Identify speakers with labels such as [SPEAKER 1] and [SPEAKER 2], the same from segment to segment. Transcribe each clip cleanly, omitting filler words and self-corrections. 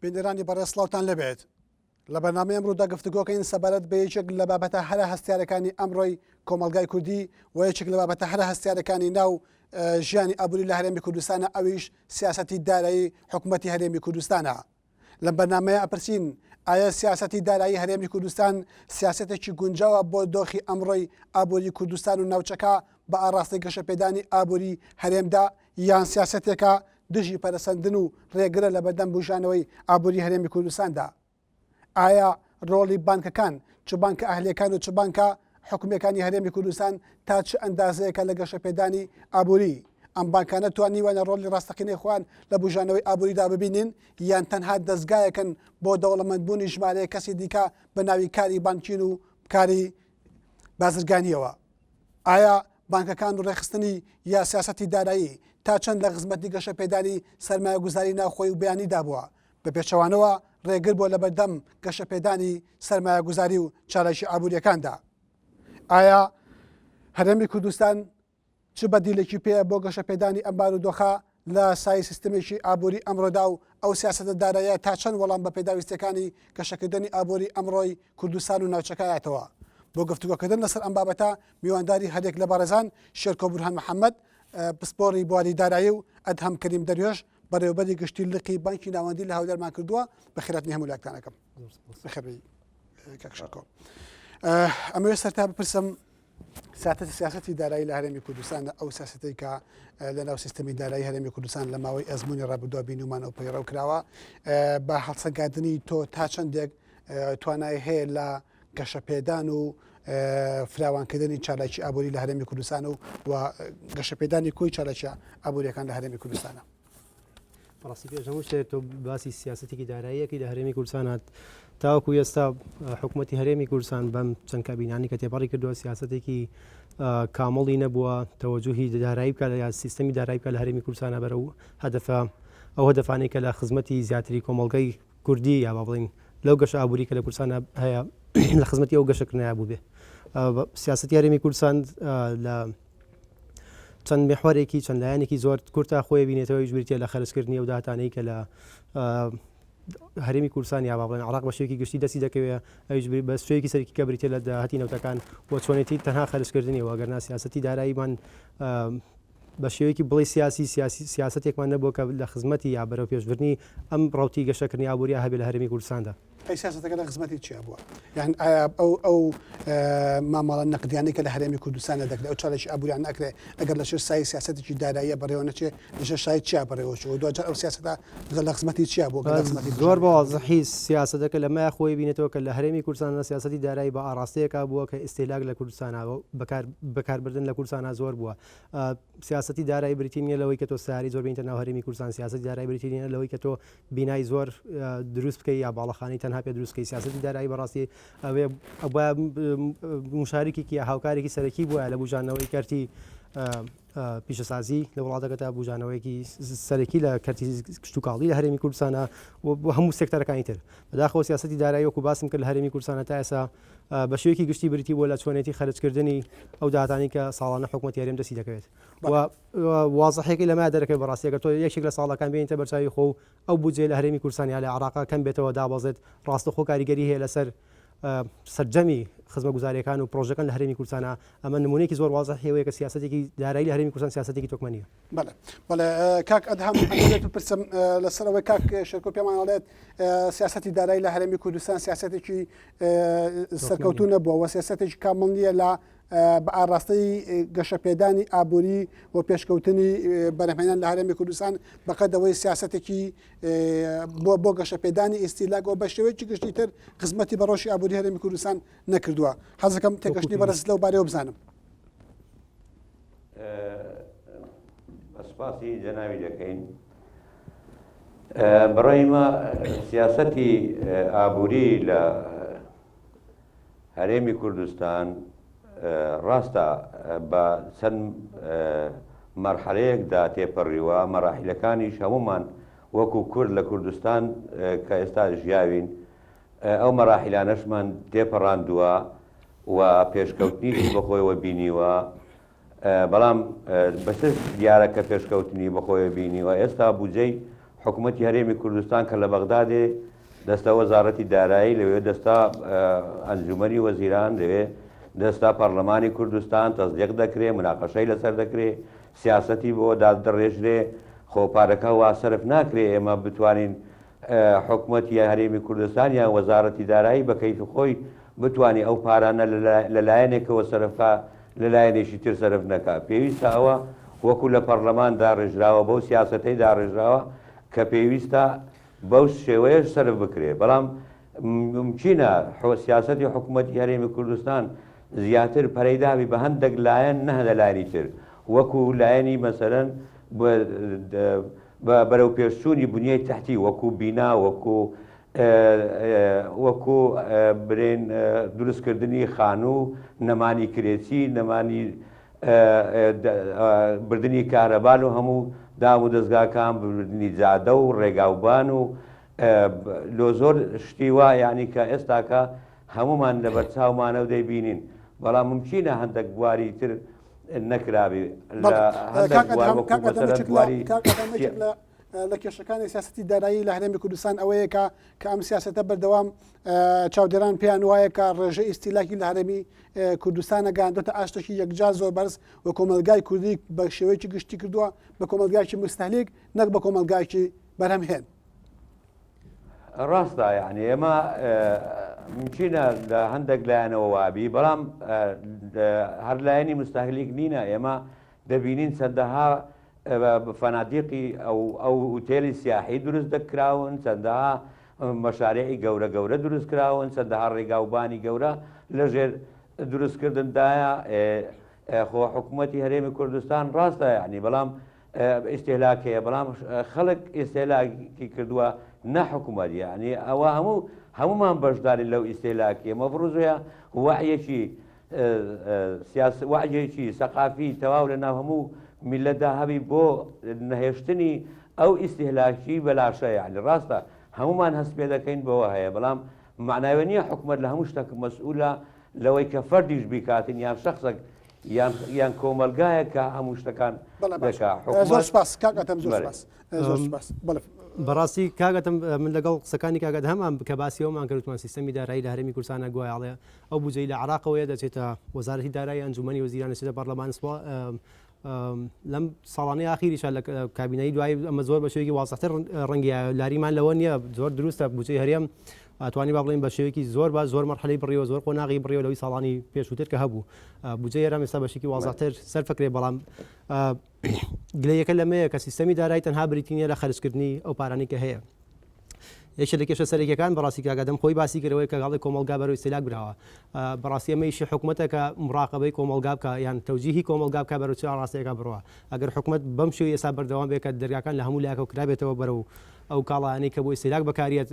[SPEAKER 1] بینەرانی بەڕێز سڵاوتان لێبێت. لە بەرنامەی ئەمڕۆدا گفتوگۆکەین سەبارەت بە یەکێک لە بابەتە هەرە هەستیارەکانی ئەمڕۆی کۆمەڵگای کوردی و یەکێک لە بابەتە هەرە هەستیارەکانی ناو ژیانی ئابووری لە هەرێمی کوردستانە ئەویش سیاسەتی دارایی حکوومەتی هەرێمی کوردستانە. لەم بەرنامەیە ئەپرسین ئایا سیاسەتی دارایی هەرێمی کوردستان سیاسەتێکی گونجاوە بۆ دۆخی ئەمڕۆی ئابووری کوردستان و ناوچەکە بە ئاڕاستەی گەشەپێدانی ئابووری هەرێمدا یان سیاسەتێکە دژی پەرەسەندن و ڕێگرە لە بەردەم بوژانەوەی ئابووری هەرێمی کوردستاندا؟ ئایا ڕۆڵی بانکەکان چ بانکە ئەهلیەکان و چ بانکە حکومیەکانی هەرێمی کوردستان تا چ ئەندازەیەکە لە گەشەپێدانی ئابووری؟ ئەم بانکانە توانیوانە ڕۆڵی ڕاستەقینەی خۆیان لە بوژانەوەی ئابووریدا ببینین یان تەنها دەزگایەکن بۆ دەوڵەمەندبوونی ژمارەیەک کەسی دیکە بە ناوی کاری بانکین و کاری بازرگانیەوە؟ ئایا بانکەکان و ڕێکخستنی یا سیاسەتی دارایی تا چەند لە خزمەتی گەشەپێدانی سەرمایەگوزاری ناوخۆی و بیانیدا بووە؟ بە پێچەوانەوە ڕێگر بووە لەبەردەم گەشەپێدانی سەرمایەگوزاری و چالاکی ئابووریەکاندا. ئایا هەرێمی کوردستان چ بەدیلێکی پێیە بۆ گەشەپێدانی ئەم بارودۆخە لە سای سیستمێکی ئابووری ئەمڕۆدا و ئەو سیاسەتە دارایە تا چەند وەڵام بە پێداویستیەکانی گەشەکردنی ئابووری ئەمڕۆی کوردستان و ناوچەکە ئایەتەوە؟ بۆ گفتوگۆکردن لەسەر ئەم بابەتە میوانداری هەریەک لە بەڕێزان شێرکۆ بورهان محەمەد پسپۆڕی بواری دارایی و ئەدهەم کەریم دەروێش بەڕێوەبەری گشتی لقی بانکی ناوەندی لە هەولێرمان کردووە. بەخێرهاتنی هەموو لایەکتان ئەکەم. بەخێربێی کاک شێرکۆ. ئەمەوێت سەرتا بپرسم سیاسەتی سیاسەتی دارایی لە هەرێمی کوردستان ئەو سیاسەتەی کە لە ناو سیستەمی دارایی هەرێمی کوردستان لە ماوەی ئەزمموی ڕابردووە بینومان و پەیڕەو کراوە بە هەڵسەنگاندنی تۆ تا چەندێک توانای هەیە لە گەشەپێدان و فراوانکردنی چالاکی ئابووری لە هەرێمی کوردستان و و گەشەپێدانی کۆی چالاکیە ئابووریەکان لە هەرێمی کوردستانە.
[SPEAKER 2] بەڕاستی پێش هەموو شتێک تۆ باسی سیاسەتێکی داراییەکی لە هەرێمی کوردستان هات تاوەکو ئێستا حکوومەتی هەرێمی کوردستان بەم چەند کابینانی کە تێپەڕی کردووە سیاسەتێکی کامڵی نەبووە تەوەجوهی دارایی بکات یا سیستەمی دارایی بکات لە هەرێمی کوردستانە بەرەو هەدەفە ئەو هەدەفانەی کە لە خزمەتی زیاتری کۆمەڵگەی کوردی یا با بڵین لەو گەشە ئابووری کە لە کوردستان هەیە لە خزمەتی ئەو گەشەکردنەیە بوو بێ سیاسەتی هەرێمی کوردستان لە چەند میحوەرێکی چەند لایەنێکی زۆر کورتە خۆی بینێتەوە ئەویش بریتیە لە خەرجکردنی ئەو داهاتانەی کە لە هەرێمی کوردستان یا با بڵێن عراق بە شێوەیەکی گشتی دەستی دەکەوێت ئەویش بە شێوەیەکی سەرەکی کە بریتیە لە داهاتی نەوتەکان و چۆنێتی تەنها خەرجکردنی و ئەگەرنا سیاسەتی داراییمان بە شێوەیەکی بڵێ سیاسی سیاسی سیاسەتێکمان نەبووە کە لە خزمەتی یا بەرەو پێشبردنی ئەم ڕەوتی گەشەکردنی ئابووریا هەبێ لە هەرێمی کوردستاندا.
[SPEAKER 1] ئەی سیاسەتەکە لە خزمەتی چیا بووە؟ یان ئایا ئەو ئەو مامەڵە نەقدیانەی کە لە هەرێمی کوردستانە دەکرێت ئەو چالاکی ئابووریان ناکرێت ئەگەر لە ژێر سایەی سیاسەتێکی داراییە بەڕێوە نەچێ لە ژێر سایەی چیا بەڕێوە چوو دواجار ئەو سیاسەتە لە خزمەتی چیا بووە لە خزمەتی
[SPEAKER 2] زۆر بە وازحی سیاسەتەکە لەمەیا خۆی بینێتەوە کە لە هەرێمی کوردستان لە سیاسەتی دارایی بە ئاڕاستەیەکا بووە کە ئیستیهلاک لە کوردستانا بەکار بەکاربردن لە کوردستانا زۆر بووە سیاسەتی دارایی بریتی نییە لەوەی کە تۆ سەیارەی زۆر بێنیتە ناو هەرێمی کوردستان سیاسەتی دارایی بریتی نییە لەوەی کە تۆ بینای زۆر دروست بکەی یا باڵەخانەی تەنها پێ دروست بکەی سیاسەتی دارایی بەڕاستی ئەوێ ئەبوایە مشارکێکی یا هاوکارێکی سەرەکی بووە لە بوژانەوەی کەرتی پیشەسازی لە وڵاتەکەدا بوژانەوەیەکی سەرەکی لە کەرتی کشتوکاڵی لە هەرێمی کوردستانە و هەموو سێکتەرەکانی تر بەداخەوە سیاسەتی دارایی وەکو باسم کرد لە هەرێمی کوردستانە تا ئێستا بە شێوەیەکی گشتی بریتی بووە لە چۆنێتی خەرجکردنی ئەو داهاتانەی کە ساڵانە حکوومەتی هەرێم دەستی دەکەوێت و وازحەکەی لەمە دەرەکەوێت بەڕاستی ئەگەر تۆ یەکێک لە ساڵەکان بێنیتە بەرچاوی خۆ و ئەو بودجەیە لە هەرێمی کوردستان یا لە عێراقا کەم بێتەوە دابەزێت ڕاستەوخۆ کاریگەری هەیە لەسەر سەرجەمی خزمەگوزاریەکان و پرۆژەکان لە هەرێمی کوردستانە ئەمە نمونەیەکی زۆر وازحی ئەوەیە کە سیاسەتێکی دارایی لە هەرێمی کوردستان سیاسەتێکی تۆکمە نییە.
[SPEAKER 1] بەڵێ بەڵێ کاک ئەدهەم ئەمەوێت بپرسم لەسەر ئەوەی کاک شێرکۆ پێمان ئەڵێت سیاسەتی دارایی لە هەرێمی کوردستان سیاسەتێکی سەرکەوتوو نەبووە و سیاسەتێکی کامڵ نییە لە بە ئاڕاستەی گەشەپێدانی ئابووری و پێشکەوتنی بەرهەمهێنان لە هەرێمی کوردستان بەقەد ئەوەی سیاسەتێکی بۆ بۆ گەشەپێدانی ئیستیلاک و بە شێوەیەکی گشتی تر خزمەتی بە ڕۆشی ئابووری هەرێمی کوردستان نەکردووە حەزەکەم تێگەشتنی بەڕێزت لەو بارەیەوە بزانم.
[SPEAKER 3] سپاسی جەناوی دەکەین. بەڕای مە سیاسەتی ئابووری لە هەرێمی کوردستان ڕاستە بە چەند مەرحەلەیەکدا تێپەڕیوە، مەراحیلەکانیش هەموومان وەکو کورد لە کوردستان کە ئێستا ژیاوین ئەو مەراحیلانەشمان تێپەڕاندووە و پێشکەوتنیشی بەخۆیەوە بینیوە، بەڵام بە چ دیارە کە پێشکەوتنی بەخۆیەوە بینیوە، ئێستا بودجەی. حکوومەتی هەرێمی کوردستان کە لە بەغدا دێ دەستە وەزاڕەتی دارایی لەوێ دەستە ئەنجومەنی وەزیران لەوێ دەستە پەڕلەمانی کوردستان تەسدیق دەکرێ مناقەشەی لەسەر دەکرێ سیاسەتی بۆ دادەڕێژرێ خۆ پارەکە وا سەرف ناکرێ ئێمە بتوانین حکومەتی هەرێمی کوردستان یان وەزارەتی دارایی بە کەیفی خۆی بتوانێ ئەو پارانە لە لایەنێکەوە سەرف کا لە لایەنێکی تر سەرف نەکا. پێویستە ئەوە وەکو لە پەڕلەمان داڕێژراوە بەو سیاسەتەی داڕێژراوە کە پێویستە بەو شێوەیەش سەرف بکرێ. بەڵام مومکینە سیاسەتی حکومەتی هەرێمی کوردستان زیاتر پەرەی دابی بە هەندێک لایەن نە لە لایەنی تر وەکو لایەنی مەسەلەن بە بەرەوپێشچوونی بنیەی تەحتی وەکو بینا وەکو وەکو برێن دروستکردنی خانوو نەمانی کرێچی نەمانی بردنی کارەبال و هەموو دام و دەزگاکان بردنی جادە و ڕێگاوبان و لۆ زۆر شتی وا یعنی کە ئێستاکە هەمومان لەبەر چاومانە و دەیبینین بەڵام ممکنە هەندێک بواری تر نەکرابێ لە هەندێک بوار وەکو مەسەلەن بواری
[SPEAKER 1] لە کێشەکانی سیاسەتی دارایی لە هەرێمی کوردستان ئەوەیە کە کە ئەم سیاسەتە بەردەوام چاودێران پێیان وایە کە ڕێژە ئیستیلاکی لە هەرێمی کوردستانە گەیاندۆتە ئاستێکی یەکجار زۆر بەرز و کۆمەلگای کوردی بە شێوەیەکی گشتی کردووە بە کۆمەلگایکی مستهلیک نەک بە کۆمەلگایکی بەرهەمهێن.
[SPEAKER 3] ڕاستە یعنی ئێمە ممکنە لە هەندێک لایەنەوە وابی بەڵام هەر لایەنی مستهلیک نینە ئێمە دەبینین چەندەها فەنادیقی ئەو ئەو ئوتێلی سیاحی دروست دەکراون چەندەها مەشارێعی گەورە گەورە دروست کراون چەندەها ڕێگاوبانی گەورە لەژێر دروستکردندایە خۆ حکوومەتی هەرێمی کوردستان ڕاستە یعنی بەڵام ئیستیهلاک هەیە بەڵام خەڵک ئیستیهلاکی کردووە نە حکوومەت یعنی ئەوە هەموو هەمومان بەشداری لەو ئیستیهلاکیە مەفروز هەیە وعیەکی سیاس وعیەکی سەقافی تەواو لە ناو هەموو میلەتدا هەبی بۆ نەهێشتنی ئەو ئیستیهلاکی بەلاشە یعنی ڕاستە هەمومان هەست پێ دەکەین بەوە هەیە بەڵام معناوە نییە حکومەت لە هەموو شتێک مەسئولە لەوەی کە فەردیش بیکاتن یان شخصێک یان یان کۆمەڵگایەک کە هەموو شتەکان
[SPEAKER 1] بەڵێ باشە
[SPEAKER 3] دەکا
[SPEAKER 1] زۆر
[SPEAKER 3] حکومەت
[SPEAKER 1] سپاس کاک ئەدەم زۆر
[SPEAKER 3] بەڵێ.
[SPEAKER 1] سپاس زۆر سپاس بەڵێ
[SPEAKER 2] بەڕاستی کاک ئەدەم من لەگەڵ قسەکانی کاک ئەدهەم کە باسی ئەومان کرد وتمان سیستەمی دارایی لە هەرێمی کوردستانە گوایە ئەڵێ ئەو بودجەی لە عێراقەوەیە دەچێتە وەزارەتی دارایی ئەنجومەنی وەزیران دەچێتە پەرلەمان سپا لەم ساڵانەی ئاخیریشا لە کابینەی دوایی ئەمە زۆر بە شێوەیەکی وازحتر ڕەنگی لاریمان لەوە نییە زۆر دروستە بودجەی هەرێم توانی با بڵێین بە شێوەیەکی زۆر باش زۆر مەرحەلەی بڕیوە زۆر قۆناغی بڕیوە لەوەی ساڵانی پێشووتر کە هەبوو بودجەی هەرێم ئێستا بە شێوەیەکی وازحتر سەرفەکرێ بەڵام گلەیەکە لەمەیە کە سیستەمی دارایی تەنها بریتی نییە لە خەرجکردنی ئەو پارانەی کە هەیە یەکێ لە کێشە سەرەکیەکان بەڕاستی کاک ئادەم خۆی باسی کردەوەی کە گاڵی کۆمەڵگا بەرەو ئیستیلاک براوە بەڕاستی ئەمە ئیشی حکومەتە کە مراقەبەی کۆمەڵگا بکە یان تەوجیهی کۆمەڵگا بکە بەرەو چ ئاڕاستەیەکە بڕوا ئەگەر حکومەت بەم شێوەی ئێستا بەردەوام بێ کە دەرگاکان لە هەموو لایەکەوە کرابێتەوە بەرەو ئەو کاڵایانەی کە بۆ ئیستیلاک بەکاریەت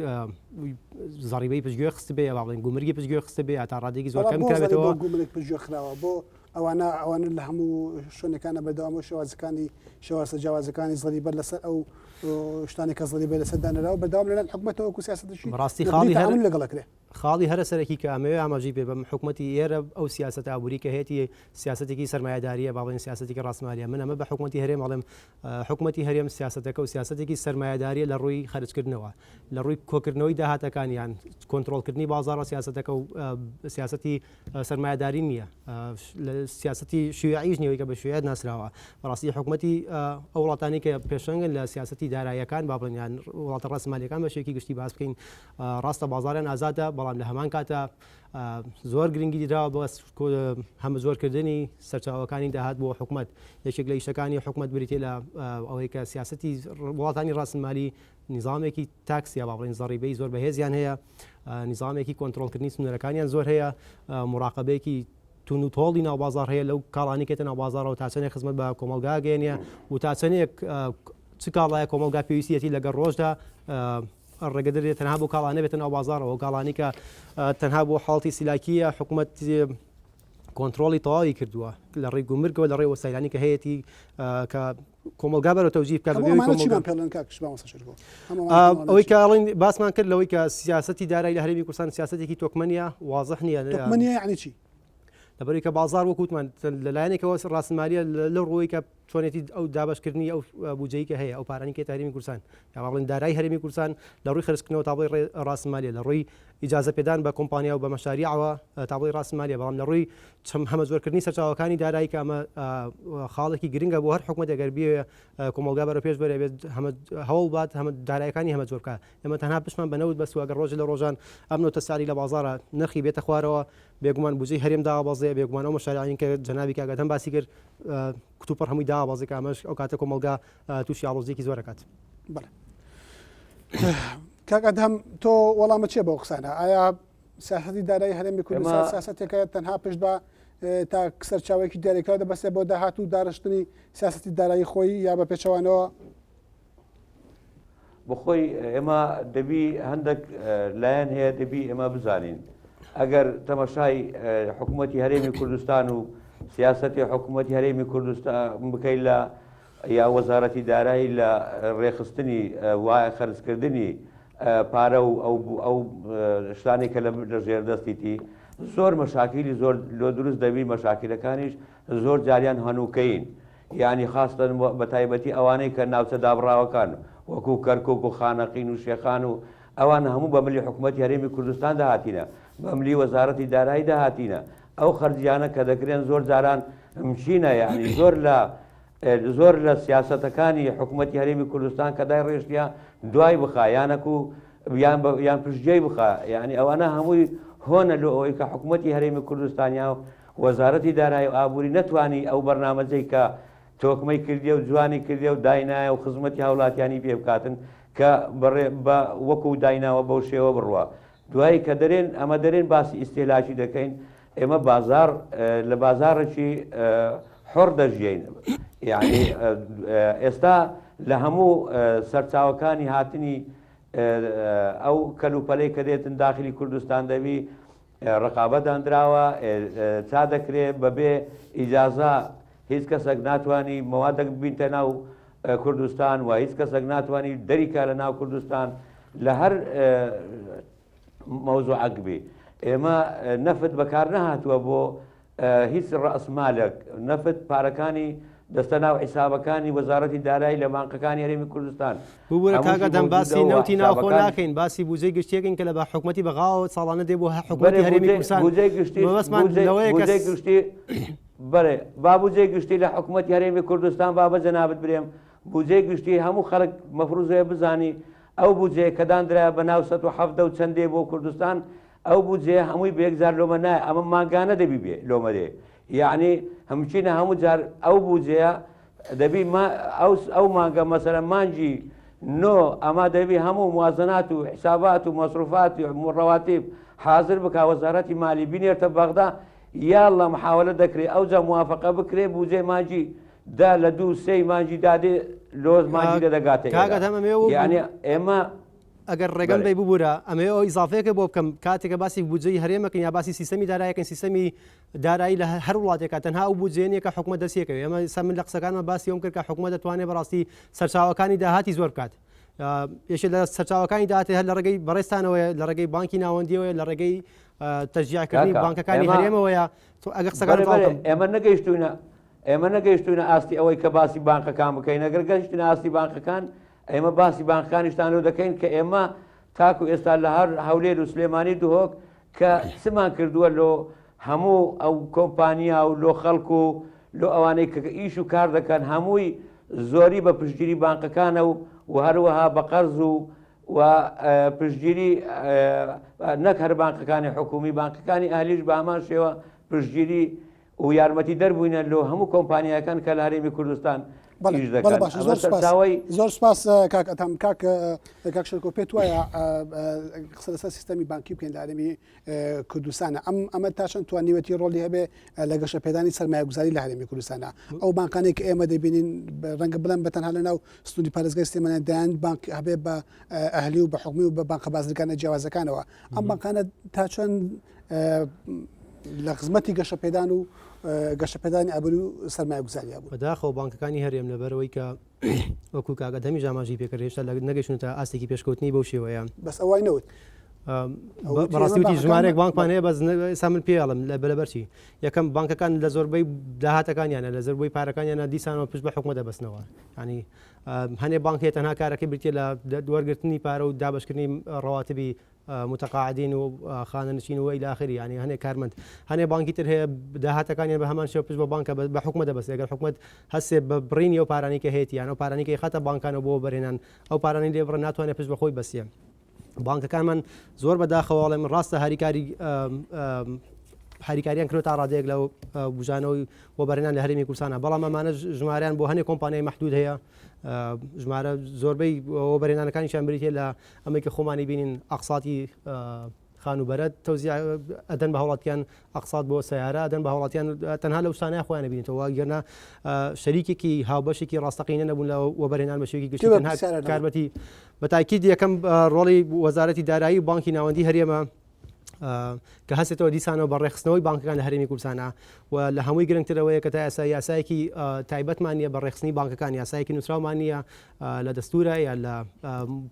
[SPEAKER 2] زەڕیبەی پشتگوێ خستبێ یا با بڵێین گومرگی پشتگوێ خستبێ یا تا ڕادەیەکی زۆر
[SPEAKER 1] بەڵام
[SPEAKER 2] کەم
[SPEAKER 1] بۆ زەریبە
[SPEAKER 2] کرابێتەوە.
[SPEAKER 1] و گومرگ پشتگوێ خراوە بۆ ئەوانە ئەوانە لە هەموو شوێنەکانە بەردەوام و شێوازەکانی شێوازە جیاوازەکانی زەریبە لەسەر ئەو شتانێک کە زەریبە لەسەر دانراوە بەردەوام لەلایەن حکومەتەوە وەکو سیاسەتێکی
[SPEAKER 2] بەڕاستی
[SPEAKER 1] نەقدی
[SPEAKER 2] خاڵی هەر
[SPEAKER 1] تەعامول لەگەڵ ئەکرێ.
[SPEAKER 2] خاڵی هەرە سەرەکی کە ئەمەوێ ئاماژەی پێ بەم حکومەتی ئێرە ئەو سیاسەتە ئابووری کە هەیەتی سیاسەتێکی سەرمایەداریە با بڵێین سیاسەتێکی ڕاستمالیە من ئەمە بە حکومەتی هەرێم ئەڵێم حکومەتی هەرێم سیاسەتەکە و سیاسەتێکی سەرمایەداریە لە ڕووی خەرجکردنەوە لە ڕووی کۆکردنەوەی داهاتەکان یان کۆنترۆڵکردنی بازاڕە سیاسەتەکە و سیاسەتی سەرمایەداری نییە لە سیاسەتی شیوعیش نییە کە بە شیوعیت ناسراوە بەڕاستی حکومەتی ئەو وڵاتانی کە پێشەنگن لە سیاسەتی داراییەکان با بڵێن یان وڵاتە ڕاستمالیەکان بە شێوەیەکی گشتی باس بکەین ڕاستە بازاڕیان ئازادە بەڵام لە هەمان کاتە زۆر گرنگی دراوە بە هەمەجۆرکردنی سەرچاوەکانی داهات بۆ حکومەت یەکێک لە ئیشەکانی حکومەت بریتە لە ئەوەی کە سیاسەتی وڵاتانی ڕاستمالی نیزامێکی tax یا با بڵێین زەڕیبەی زۆر بەهێزیان هەیە نیزامێکی کۆنترۆڵکردنی سنوورەکانیان زۆر هەیە مراقبەیەکی تون و تۆڵی ناو بازار هەیە لەو کاڵانی کێتە ناو بازارەوە تا چەندێک خزمەت بە کۆمەڵگا گەێنە و تا چەندێک چ کاڵایە کۆمەڵگا پێویستیەتی لەگەڵ ڕۆژدا ڕێگە دەدرێت تەنها بۆ کاڵا نەبێتە ناو بازاڕەوە کاڵانی کە تەنها بۆ حاڵتی سیلاکیە حکوومەت کۆنتترۆڵی تەواوی کردووە لە ڕێی گومرگەوە لە ڕێی وەسایلانی کە هەیەی کە کۆمەلگا بەرە تەوجیه بکات ئەوەی کە ئەڵین باسمان کرد لەوەی کە سیاستی دارای لە هەرێمی کوردستان سیاستێکی تۆکمەنیە وازح نییە
[SPEAKER 1] تۆکمەنیە یعنی چی
[SPEAKER 2] لەبەرەوەی کە بازار وەکوتمان لەلایەنێکەوە ڕاستمالیە لەو ڕووی کە چۆنێتی ئەو دابەشکردنی ئەو بودجەی کە هەیە ئەو پارانی کە هەرێمی کوردستان یا بڵێن دارای هەرێمی کوردستان لە ڕووی خەرجکردنەوە تا بڵێ ڕاستمالیە لە ڕووی ئیجازە پێدان بە کۆمپانیا و بە مەشاریعەوە تا بڵێ ڕاستمالیە بەڵام لە ڕووی چەم هەمەجۆرکردنی سەرچاوەکانی دارایی کە ئەمە خاڵێکی گرنگە بۆ هەر حکومەت ئەگەر بیەوێ کۆمەڵگا بەرەو پێش بەرێ بێت هەمە هەوڵ بات هەمە دارایەکانی هەمە جۆر بکات ئێمە تەنها پشتمان بە نەوت بەستووە ئەگەر ڕۆژێ لە ڕۆژان ئەم نەوتە سعری لە بازاڕە نرخی بێتە خوارەوە بێگومان بودجەی هەرێم دابەزێ بێگومان ئەو مەشاریعانەی کە جەنابی کاک ئەدهەم باسی کرد کتوپڕ هەمووی دابەزێ کە ئەمەش ئەو کاتە کۆمەڵگا تووشی ئاڵۆزییەکی زۆر ئەکات.
[SPEAKER 1] بەڵێ کاک ئەدهەم تۆ وەڵامە چیە بەو قسانە؟ ئایا سیاسەتی دارایی هەرێمی کوردستان سیاسەتێکە تەنها پشت بە تا سەرچاوەیەکی دیاریکراو دەبەستێت بۆ داهات و داڕشتنی سیاسەتی دارایی خۆی یا بە پێچەوانەوە؟
[SPEAKER 3] بەخۆی ئێمە دەبی هەندێک لایەن هەیە دەبی ئێمە بزانین ئەگەر تەمەشای حکوومەتی هەرێمی کوردستان و سیاستی حکوومەتی هەرێمی کوردستان بکەیت لە یا وەزارەتی دارایی لە ڕێخستنی وایە خەرجکردنی پارە و ئەو ئەو شتانێک کە لە ژێر دەستیتی زۆر مەشاکیلی زۆر لۆ دروست دەبی مەشاکیلەکانیش زۆر جاریان هەنووکەین یانی خاستەن بە تایبەتی ئەوانەی کە ناوچە دابڕاوەکان وەکو کەرکوک و خانەقین و شێخان و ئەوان هەموو بە ملی حکومەتی هەرێمی کوردستان دەهاتینە، بە ملی وەزارەتی دارایی دەهاتینە، ئەو خەرجیانە کە دەکرێن زۆر جاران مچینە یانی زۆر لە زۆر لە سیاسەتەکانی حکومەتی هەرێمی کوردستان کە دایڕێژتیە دوای بخا یانەکو یان یان پشتگوێی بخا یانی ئەوانە هەمووی هۆنە لۆ ئەوەی کە حکومەتی هەرێمی کوردستان یا وەزارەتی دارایی و ئابووری نەتوانی ئەو بەرنامەجەی کە تۆکمەی کردیە و جوانی کردیە و داینایە و خزمەتی هاوڵاتیانی پێ بکاتن کە بەڕێ بە وەکو دایناوە بەو شێوە بڕوا. دوایی کە دەرێن ئەمە دەرێن باسی ئیستیهلاکی دەکەین ئێمە بازاڕ لە بازاڕێکی حوڕ دەژیەین یەعنی ئێستا لە هەموو سەرچاوەکانی هاتنی ئەو کەلوپەلەی کە دێتن داخلی کوردستان دەبی ڕقابە داندراوە چا دەکرێ بەبێ ئیجازە هیچ کەسێک ناتوانی مەوادێک ببینتە ناو کوردستان و هیچ کەسێک ناتوانی دەریکا لە ناو کوردستان لە هەر مەوزوعەک بی ئێمە نەفت بەکار نەهاتووە بۆ هیچ ڕەئسمالێک، نەفت پارەکانی دەستە ناو حیسابەکانی وەزارەتی دارایی لە بانقەکانی هەرێمی کوردستان
[SPEAKER 2] ببورە کاک
[SPEAKER 3] هەمووشی
[SPEAKER 2] ئەدەم
[SPEAKER 3] مەوجودە
[SPEAKER 2] باسی
[SPEAKER 3] و
[SPEAKER 2] نەوتی ناوخۆ
[SPEAKER 3] حیسابەکان
[SPEAKER 2] ناکەین باسی بودجەی گشتیەکەین کە لە بە حکومەتی بەغاوە ساڵانە دێ بۆ
[SPEAKER 3] بەرێ
[SPEAKER 2] حکومەتی هەرێمی
[SPEAKER 3] بودجەی
[SPEAKER 2] کوردستان
[SPEAKER 3] بودجەی گشتیش
[SPEAKER 2] مەبەستمان
[SPEAKER 3] بودجەی
[SPEAKER 2] لەوەیە کە
[SPEAKER 3] بودجەی گشتی بەرێ با بودجەی گشتی لە حکومەتی هەرێمی کوردستان با بە جەنابت برێم بودجەی گشتی هەموو خەڵک مەفروزەیە بزانی ئەو بودجەیە کە داندرایە بە ناو 117 و چەندێ بۆ کوردستان ئەو بودجەیە هەمووی بە یەک جار لۆمە نایە ئەمە مانگانە دەبی بێ لۆمە دێ یەعنی هەمچینە هەموو جار ئەو بودجەیە دەبی ما ئەو ئەو مانگە مەسەلەن مانگی نۆ ئەمە دەبی هەموو موازنات و حسابات و مەسروفات و ڕەواتیب حازر بکا وەزارەتی مالی بینێرتە بەغدا یاڵڵا محاولە دەکرێ ئەوجا موافقە بکرێ بودجەی مانگی دە لە دوو سێی مانگی دادێ لۆز مانگی دە دەگاتە
[SPEAKER 2] کاک
[SPEAKER 3] ئێرە
[SPEAKER 2] ئەدهەم ئەمەوێ وەکو
[SPEAKER 3] یەعنی ئێمە
[SPEAKER 2] ئەگەر ڕێگەم
[SPEAKER 3] بەلێ.
[SPEAKER 2] بەی ببورە ئەمەوێ ئەو ئیزافەیەکە بۆ بکەم کاتێکە باسی بودجەی هەرێمەکەین یا باسی سیستەمی دارایەکەین سیستەمی دارایی لە هەر وڵاتێکا تەنها ئەو بودجەیە نییە کە حکومەت دەستیەکەوێ ئێمە ئێستا من لە قسەکانمە باسی ئەوم کرد کە حکومەت دەتوانێت بەڕاستی سەرچاوەکانی داهاتی زۆر بکات یەکێ لە سەرچاوەکانی داهاتی هەر لە ڕێگەی بەڕێزتانەوەیە لە ڕێگەی بانکی ناوەندیەوەیە لە ڕێگەی تەشجیعکردنی
[SPEAKER 3] کاکە
[SPEAKER 2] بانکەکانی
[SPEAKER 3] ئێمە
[SPEAKER 2] هەرێمەوەیە تۆ ئەگەر قسەکانم
[SPEAKER 3] بەرێ
[SPEAKER 2] تەواو
[SPEAKER 3] بەرێ
[SPEAKER 2] بکەم
[SPEAKER 3] ئێمە نەگەیشتوینە ئێمە نەگەیشتوینە ئاستی ئەوەی کە باسی بانقەکان بکەین ئەگەر گەشتینە ئاستی بانقەکان ئێمە باسی بانقەکانیشتان لۆ دەکەین کە ئێمە تاکو ئێستا لە هەر هەولێر و سلێمانی دهۆک کە چمان کردووە لۆ هەموو ئەو کۆمپانیا و لۆ خەڵک و لۆ ئەوانەی کە ئیش و کار دەکەن هەمووی زۆری بە پشتگیری بانقەکانە و و هەروەها بە قەرز و و پشتگیری نەک هەر بانقەکانی حکومی بانقەکانی ئەهلیش بە هەمان شێوە پشتگیری و یارمەتی دەر بووینە لۆ هەموو کۆمپانیاکان کە لە هەرێمی کوردستان
[SPEAKER 1] بەڵێ
[SPEAKER 3] ئیش
[SPEAKER 1] بەڵێ
[SPEAKER 3] دەکەن
[SPEAKER 1] باشە
[SPEAKER 3] ئەمە
[SPEAKER 1] زۆر سپاس
[SPEAKER 3] سەرچاوەی
[SPEAKER 1] زۆر سپاس کاک ئەتام کاک کاک شێرکۆ پێت وایە قسە لەسەر سیستەمی بانکی بکەین لە هەرێمی کوردستانە ئەم ئەمە تا چەند توانیوەتی ڕۆڵی هەبێ لە گەشەپێدانی سەرمایەگوزاری لە هەرێمی کوردستانە ئەو بانکانێک کە ئێمە دەبینین ڕەنگە بڵێم بە تەنها لە ناو سنووری پارێزگای سلێمانی دەیان بانک هەبێ بە ئەهلی و بە حکومی و بە بانقە بازرگانە جیاوازەکانەوە ئەم بانکانە تا چەند لە خزمەتی گەشەپێدان و گەشەپێدانی ئابووری و سەرمایەگوزاریا بوون.
[SPEAKER 2] بەداخەوە بانکەکانی هەرێم لەبەرئەوەی کە وەکو کاک ئەدهەمیش ئاماژەی پێکرد هێشتا نەگەیشتوونەتە ئاستێکی پێشکەوتنی بەو شێوەیە.
[SPEAKER 1] بەس ئەوای نەوت.
[SPEAKER 2] بەڕاستی وتی ژمارەیەک بانکمان هەیە بەس ئێستا من پێ ئەڵێم لە بەلەبەرچی یەکەم بانکەکان لە زۆربەی داهاتەکانیانە لە زۆربەی پارەکانیانە دیسانەوە پشت بە حکومەت دەبەستنەوە ینی هەنێ بانک هەیە تەنها کارەکەی بریتە لە وەرگرتنی پارە و دابشکردنی ڕەواتبی متقاعدین و خانەنشین و إلى آخره ینی هەنێ کارمەند هەنێ بانکی تر هەیە داهاتەکانیان بە هەمان شێوە پشت بە بانکە بە حکومەت دەبەستێت ئەگەر حکومەت هەستێ بە بڕینی ئەو پارانەی کە هەیەتی یان ئەو پارانەی کە ئەیخاتە بانکانەوە بۆ وەبەرهێنان ئەو پارانەی لێ بڕە ناتوانێت پشت بە خۆی بەستێ. بانکەکانمان زۆر بەداخەوە ئەڵێم ڕاستە هاریکاری هاریکاریان کرۆ تا ڕادەیەک لە بژانەوەی وەبەرهێنان لە هەرێمی کوردستانە بەڵام ئەمانە ژمارەیان بۆ هەنێک کۆمپانیای مەحدود هەیە ژمارە زۆربەی وەبەرهێنانەکانیشان بریتە لە ئەمەی کە خۆمانی بینین ئەقساتی خانووبەرە تەوزیع ئەدەن بە هاوڵاتیان ئەقسات بۆ سەیارە ئەدەن بە هاوڵاتیان تەنها لەو شتانەیە خۆیان بینێتەوە گەرنا شەریکێکی هاوبەشێکی ڕاستەقینە نەبوون لە وەبەرهێنان بە شێوەیەکی گشتی تەنها کاربەتی بە تاکید یەکەم ڕۆڵی وەزارەتی دارایی و بانکی ناوەندی هەرێمە کە هەستێتەوە دیسانەوە بە ڕێکخستنەوەی بانکەکان لە هەرێمی کوردستانە و لە هەمووی گرنگترەوەیە کە تا ئێستا یاسایەکی تایبەتمان نییە بە ڕێکخستنی بانکەکان یاسایەکی نووسراومان نییە لە دەستورە یا لە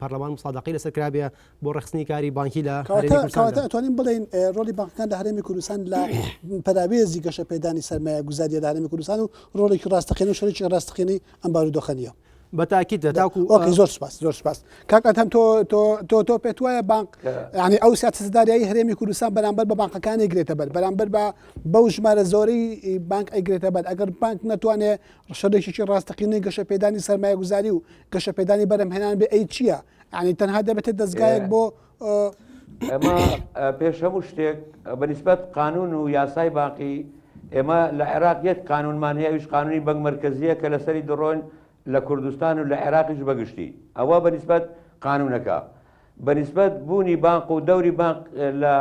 [SPEAKER 2] پەرلەمان مسادقی لەسەر کرابێ بۆ ڕێکخستنی کاری بانکی لە هەرێمی کوردستاندا.
[SPEAKER 1] کەواتە ئەتوانین بڵێین ڕۆڵی بانکەکان لە هەرێمی کوردستان لە پەراوێزی گەشەپێدانی سەرمایەگوزارییە لە هەرێمی کوردستان و ڕۆڵێکی ڕاستەقینە و شەریکی ڕاستەقینەی ئەم بارودۆخە نییە.
[SPEAKER 2] بە تاکید تاکو
[SPEAKER 1] ئۆکەی زۆر سپاس زۆر سپاس کاک ئەدهەم تۆ تۆ تۆ تۆ پێت وایە بانک یعنی ئەو سیاسەتە دارایی هەرێمی کوردستان بەرامبەر بە بانقەکان ئەیگرێتە بەر بەرامبەر بە بەو ژمارە زۆرەی بانک ئەیگرێتە بەر ئەگەر بانک نەتوانێ شەرێکێکی ڕاستەقینەی گەشەپێدانی سەرمایەگوزاری و گەشەپێدانی بەرهەمهێنان بێ ئەی چییە یعنی تەنها دەبێتە دەزگایەک بۆ
[SPEAKER 3] ئێمە پێش هەموو شتێک بەنیسبەت قانون و یاسای باقی ئێمە لە عێراق یەک قانونمان هەیە ئەویش قانونی بەنک مەرکەزیە کە لەسەری دڕۆین لە کوردستان و لە عێراقیش بەگشتی ئەوە بەنیسبەت قانونەکە بەنیسبەت بوونی بانق و دەوری بانق لە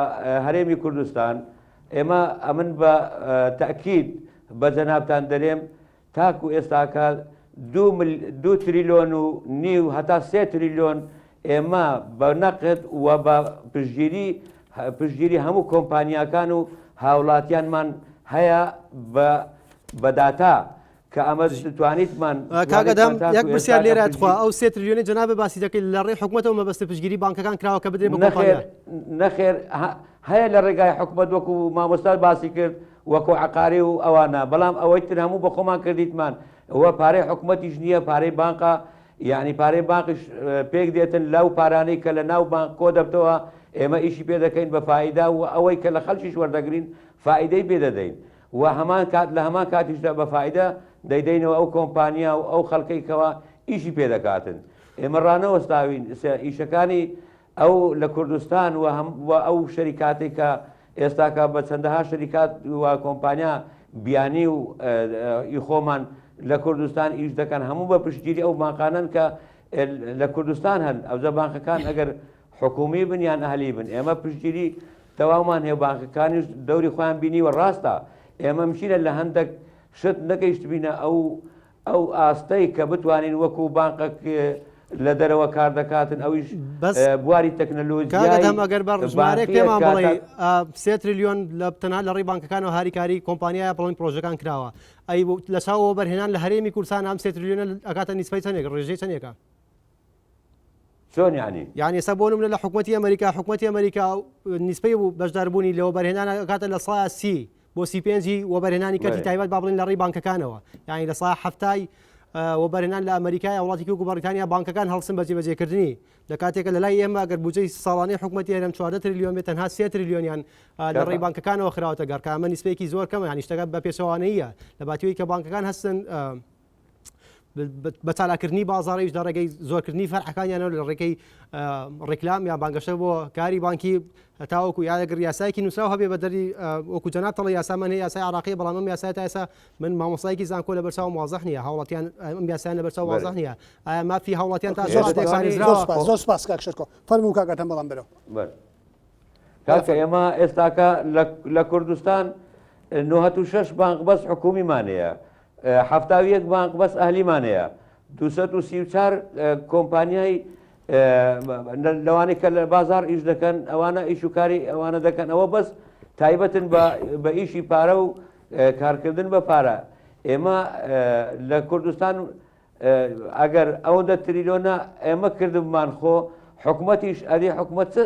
[SPEAKER 3] هەرێمی کوردستان ئێمە ئەمن بە تەئکید بە جەنابتان دەرێم تاکو ئێستاکە دوو تریلۆن و نیو هەتا سێ تریلۆن ئێمە بە نەقد و بە پشتگیری پشتگیری هەموو کۆمپانیاکان و هاوڵاتیانمان هەیە بە بە داتا کە ئەمە توانیتمان
[SPEAKER 2] کاک ئەدەم یەک پرسیار لێرە تخوا ئەو سێ تریلیۆنی جەنابت باسی دەکەی لە ڕێی حکومەتەوە مەبەستە پشتگیری بانکەکان کراوە کە بدرێ بە کۆمپانیا؟
[SPEAKER 3] نەخێر هەیە لە ڕێگای حکومەت وەکو مامۆستا باسی کرد وەکو عەقاری و ئەوانە بەڵام ئەوەی تر هەموو بە خۆمان کردیتمان ئەوە پارەی حکومەتیش نییە پارەی بانقە یعنی پارەی بانقیش پێک دێتن لەو پارانەی کە لە ناو بانق کۆ دەبتەوە ئێمە ئیشی پێ دەکەین بە فائیدە و ئەوەی کە لە خەڵکیش وەردەگرین فائیدەی پێ دەدەین و هەمان کات لە هەمان کاتیشدا بە فائیدە دەیدەینەوە ئەو کۆمپانیا و ئەو خەڵکەی کەوا ئیشی پێ دەکاتن ئێمە ڕانەوەستاوین ئیشەکانی ئەو لە کوردستان و هەم و ئەو شەریکاتەی کە ئێستاکە بە چەندەها شەریکات و کۆمپانیا بیانی و ئی خۆمان لە کوردستان ئیش دەکەن هەموو بە پشتگیری ئەو بانقانەن کە لە کوردستان هەن ئەوجا بانقەکان ئەگەر حکومی بن یان ئەهلی بن ئێمە پشتگیری تەواومان هەیە بانقەکانیش دەوری خۆیان بینیوە ڕاستە ئێمە مشینە لە هەندێک شت نەگەیشتبینە ئەو ئەو ئاستەی کە بتوانین وەکو بانقەک لە دەرەوە کار دەکاتن ئەویش
[SPEAKER 2] بەس
[SPEAKER 3] بواری تەکنەلۆژیای
[SPEAKER 2] کاک ئەدهەم ئەگەر بە ژمارەیەک
[SPEAKER 3] بانقیە
[SPEAKER 2] پێمان
[SPEAKER 3] کە
[SPEAKER 2] بڵێی
[SPEAKER 3] تا
[SPEAKER 2] سێ تریلیۆن لە تەنها لە ڕێی بانکەکانەوە هاریکاری کۆمپانیایە بڵێن پرۆژەکان کراوە ئەی لە چاو وەبەرهێنان لە هەرێمی کوردستان ئەم سێ تریلیۆنە ئەکاتە نیسبەی چەندێک ڕێژەی چەندێکە؟
[SPEAKER 3] چۆن یانی؟
[SPEAKER 2] یانی ئێستا بۆ نمونە لە حکومەتی ئەمریکا حکومەتی ئەمریکا نیسبەی بەشداربوونی لە وەبەرهێنان ئەکاتە 30% بۆ 35 ی وەبەرهێنانی کەرتی تایبەت با بڵێن لە ڕێی بانکەکانەوە یانی 70% وەبەرهێنان لە ئەمریکا یا وڵاتێکی وەکو بەڕیتانیا بانکەکان هەڵسن بە جێبەجێکردنی لە کاتێکە لە لای ئێمە ئەگەر بودجەی ساڵانەی حکومەتی هەرێم 14 تریلیۆن بێت تەنها 3 تریلیۆنیان لە ڕێی بانکەکانەوە خراوەتە گەڕ کە ئەمە نیسبەیەکی زۆر کەمە یانی شتەکە بە پێچەوانەیە لە باتیەوەی کە بانکەکان هەستن بە چالاکردنی بازاڕیش لە ڕێگەی زۆرکردنی فەرعەکانیانەوە لە ڕێگەی ڕیکلام یا بانگەشە بۆ کاری بانکی تاوەکو یا ئەگەر یاسایەکی نووسراو هەبێ بە دەری وەکو جەناب تەڵێ یاسامان هەیە یاسای عراقی بەڵام ئەم یاسای تا ئێستا من مامۆستایەکی زانکۆ لە بەرچاوم وازح نییە هاوڵاتیان ئەم یاسایان لە بەرچاو وازح نییە ئایا مافی هاوڵاتیان تا
[SPEAKER 1] زۆر سپاس زۆر سپاس کاک شێرکۆ فەرموو کاک ئەدهەم بەڵام بەرەو
[SPEAKER 3] کاکە ئێمە ئێستاکە لە کوردستان 96 بانق بەس حکومیمان هەیە 71 بانق بەس ئەهلیمان هەیە 234 کۆمپانیای لەوانەی کە لە بازار ئیش دەکەن ئەوانە ئیش و کاری ئەوانە دەکەن ئەوە بەس تایبەتن بە ئیشی پارە و کارکردن بە پارە ئێمە لە کوردستان ئەگەر ئەوەندە تریلۆنە ئێمە کردبمان خۆ حکومەتیش ئەدی حکومەت چ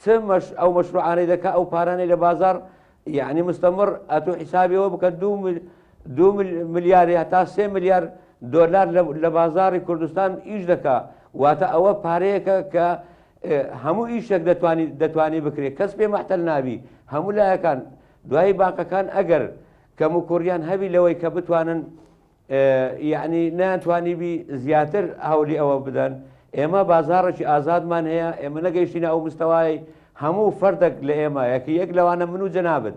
[SPEAKER 3] چ مەش ئەو مەشروعانەی دەکا ئەو پارانەی لە بازاڕ یەعنی مستەمڕ ئەتوو حیسابی ئەوە بکە دوو دوو ملیار هەتا سێ ملیار دۆلار لە بازاڕی کوردستان ئیش دەکا واتە ئەوە پارەیەکە کە هەموو ئیشێک دەتوانی دەتوانی بکرێت کەس پێ مەحتەل نابی هەموو لایەکان دوایی بانقەکان ئەگەر کەم و کوڕیان هەبی لەوەی کە بتوانن یەعنی نەیانتوانیبی زیاتر هەولی ئەوە بدەن، ئێمە بازاڕێکی ئازادمان هەیە، ئێمە نەگەیشتینە ئەو مستەوایەی هەموو فەردەک لە ئێمە یەکی یەک لەوانە من و جەنابت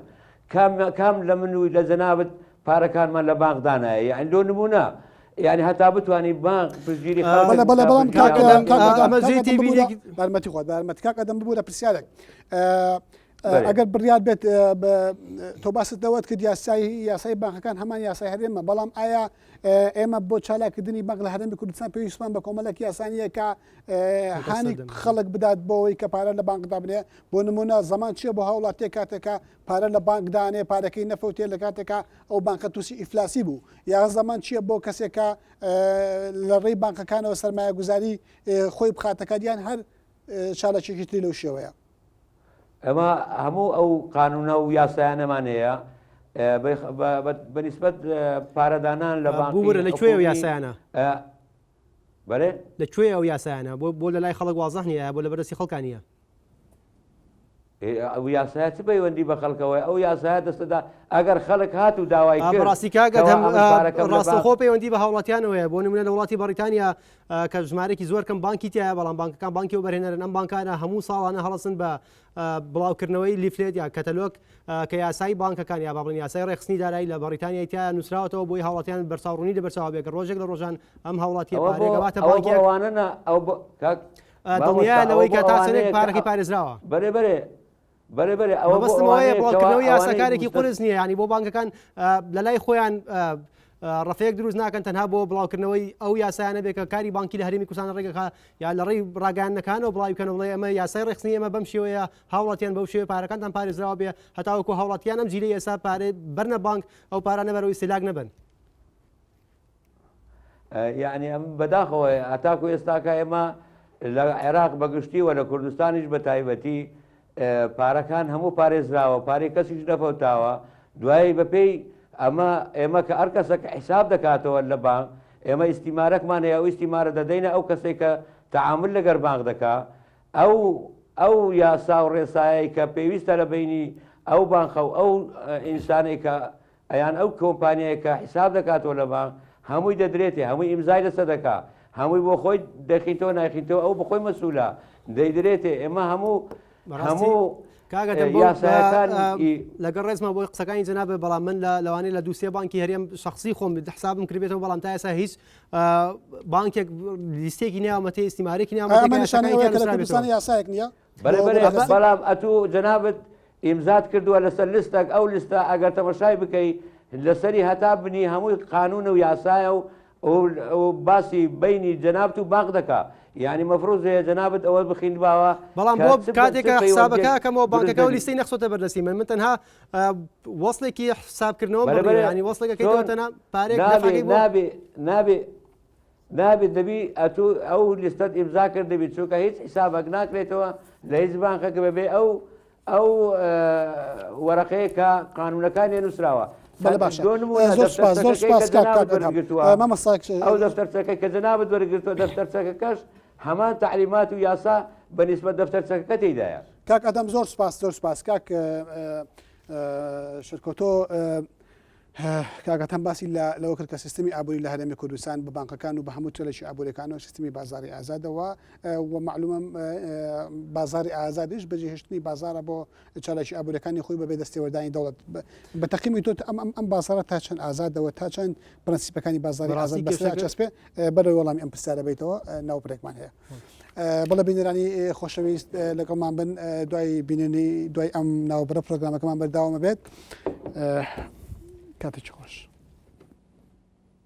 [SPEAKER 3] کام کام لە من و لە جەنابت پارەکانمان لە بانق دانایە یەعنی لۆ نموونە یعنی هەتا بتوانی بانق پشتگیری خەڵک
[SPEAKER 1] بەڵێ بەڵێ بەڵام
[SPEAKER 3] بکا،
[SPEAKER 1] کاک
[SPEAKER 3] پشتگیری
[SPEAKER 1] کاک
[SPEAKER 3] ئەمە
[SPEAKER 1] ئەدەم کاک
[SPEAKER 2] جێی
[SPEAKER 1] ئەدەم
[SPEAKER 2] تێبینێک
[SPEAKER 1] ببوورە بارمەتی خۆت بارمەتی کاک ئەدەم ببوورە پرسیارێک
[SPEAKER 3] بەرێ.
[SPEAKER 1] ئەگەر بڕیار بێت تۆ باست لەوەت کرد یاسای یاسای بانقەکان هەمان یاسای هەرێمە بەڵام ئایا ئێمە بۆ چالاکردنی بانق لە هەرێمی کوردستان پێویستمان بە کۆمەڵێک یاسانیە کە هانی خەڵک بدات بۆەوەی کە پارە لە بانقدا بنێ بۆ نمونە زەمان چییە بۆ هاوڵاتیە کاتێکە پارە لە بانکدانێ پارەکەی نەفەوتێ لە کاتێکا ئەو بانقە تووشی ئیفلاسی بوو یا زەمان چییە بۆ کەسێکە لە ڕێی بانقەکانەوە سەرمایەگوزاری خۆی بخاتەکات یان هەر چالاکیەکی تری لەو شێوەیە.
[SPEAKER 3] ئێمە هەموو ئەو قانونە و یاسایانەمان هەیە بە نیسبەت پارەدانان لە بانقی
[SPEAKER 2] ببورە لە کوێ ئەو یاسایانە؟
[SPEAKER 3] بەێ
[SPEAKER 2] لە کوێ ئەو یاسایانە بۆ بۆ لە لای خەڵک وازح نییە بۆ لە بەرەسی خەڵکان نییە
[SPEAKER 3] ئەو یاسایە چ پەیوەندی بە خەڵکەوەی ئەو یاسایە دەستەدا ئەگەر خەڵک هات و داوای کرد
[SPEAKER 2] بەڕاستی کاک ڕاستەخۆ پەیوەندی بە هاوڵاتیانەوەیە بۆ نمونە لە وڵاتی بەڕیتانیا کە ژمارەیەکی زۆر کەم بانکی تایە بەڵام بانکەکان بانکی و بەرهێنەرن ئەم بانکانە هەموو ساڵانە هەڵسن بە بڵاوکردنەوەی leaflet یا کەتەلۆک کە یاسای بانکەکان یا با بڵێن یاسای ڕێکخستنی دارایی لە بەڕیتانیای تیا نووسراوەتەوە بۆی هاوڵاتیان بەرچاوڕوونی لە بەرچاو بێ کە ڕۆژێک لە ڕۆژان ئەم هاوڵاتیە پارێگەواتە بانکێک
[SPEAKER 3] ئەوانە ئەو کاک
[SPEAKER 2] دڵنیا لەوەی کە تا چەندێک پارەکەی پارێزراوە.
[SPEAKER 3] بەرێ بەرێ بەرێ بەرێ
[SPEAKER 2] ئەوە مەبەستم ئەوەیە بڵاوکردنەوەی یاسا کارێکی قورس نییە یانی بۆ بانکەکان لە لای خۆیان ڕەفەیەک دروست ناکەن تەنها بۆ بڵاوکردنەوەی ئەو یاسایانە بێ کە کاری بانکی لە هەرێمی کوردستان ڕێگەکە یا لە ڕێی ڕاگەیاندنەکانەوە بڵاوی بکەنەوە بڵێ ئەمە یاسای ڕێکخستنی ئێمە بەم شێوەیە هاوڵاتیان بەو شێوەیە پارەکانتان پارێزراوە بێ هەتاوەکو هاوڵاتیان ئەم جیلەی ئێستا پارەی بەرنە بانک ئەو پارانە بەرەو ئیستیلاک نەبەن.
[SPEAKER 3] یەعنی ئەم بەداخەوە هەتاکو ئێستاکە ئێمە لە عێراق بەگشتی و لە کوردستانیش بە تایبەتی پارەکان هەموو پارێزراوە پارەی کەسیش نەفەوتاوە دوایی بەپێی ئەمە ئێمە کە ئەر کەسە کە حیساب دەکاتەوە لە بانک ئێمە ئیستیمارەکمان هەیە ئەو ئیستیمارە دەدەینە ئەو کەسێک کە تەعامل لەگەر بانک دەکا ئەو ئەو یاسا و ڕێسایەی کە پێویستە لە بینی ئەو بانقە و ئەو ئینسانێک کە ئەیان ئەو کۆمپانیایە کە حیساب دەکاتەوە لە بانق هەمووی دەدرێتێ هەمووی ئیمزای لەسەر دەکا هەمووی بۆ خۆی دەخینتەوە نایخینتەوە ئەو بەخۆی مەسولە دەیدرێتێ ئێمە هەموو هەموو یاسایەکان
[SPEAKER 2] لەگەڵ ڕێزمە بۆی قسەکانی جەنابێ بەڵام من لە لەوانەیە لە دووسێ بانکی هەرێم شخصی خۆم حسابم کردبێتەوە بەڵام تا ئێستا هیچ بانکێک لیستێکی ناومەتێ ئیستیمارێکی
[SPEAKER 1] ناومەتێ یاسایەک نییە
[SPEAKER 3] بەرێ بەرێ بەڵام ئەتوو جەنابت ئیمزات کردووە لەسەر لستەک ئەو لستە ئەگەر تەمەشای بکەی لەسەری هەتا بنی هەمووی قانونە و یاسایە و و باسی بینی جەنابت و بانق دەکا یعنی مەفروز هەیە جەنابت ئەوە بخیندباوە
[SPEAKER 2] بەڵام بۆ کاتێک کە حسابەکە کەمەوە بانکەکە و لیستی نەخسۆتە بەردەستی من من تەنها وەصلێکی حسابکردنەوە ینی وەصلێکەکەی تەنها پارێک
[SPEAKER 3] نابێ نابێ نابێ نابێ دەبی ئەتوو ئەو لیستەت ئیمزا کردبی چونکە هیچ حیسابەک ناکرێتەوە لە هیچ بانقێک بەبێ ئەو ئەو وەرەقەیە کە قانونەکانی نووسراوە
[SPEAKER 1] بەڵێ باشە زۆر سوپاس زۆر سوپاس کاک کاک ئەدهەم مامۆستا
[SPEAKER 3] ئەو دەفتەرچەکە کە جەنابت وەرگرتووە دەفتەرچەکەکەش هەمان تەعلیمات و یاسا بە نیسبەت دەفتەرچەکەکە تێیدایە.
[SPEAKER 1] کاک ئەدەم زۆر سوپاس زۆر سوپاس کاک شرکۆ تۆ کاک هەتەم باسی لە لەوە کرد کە سیستمی ئابووری لە هەرێمی کوردستان بە بانقەکان و بە هەموو تێلێکی ئابووریەکانەوە سیستمی بازاری ئازادەوە و مەعلومە بازاری ئازادیش بەجێهێشتنی بازارە بۆ چالاکی ئابووریەکانی خۆی بەبێ دەستێوەردانی دەوڵەت بە تەقیمی تۆ ئەم ئەم ئەم بازارە تا چەند ئازادەوە تا چەند پرەنسیپەکانی بازاری ئازاد بەسەر چەسپێ بەرەوە وەڵامی ئەم پرسیارە بیتەوە ناو برێکمان هەیە. بەڵێ بینەرانی خۆشەویست لەگەڵمان بن دوای بینینی دوای ئەم ناوبرە پرۆگرامەکەمان بەرداوامە بێت کاتێکی خۆش.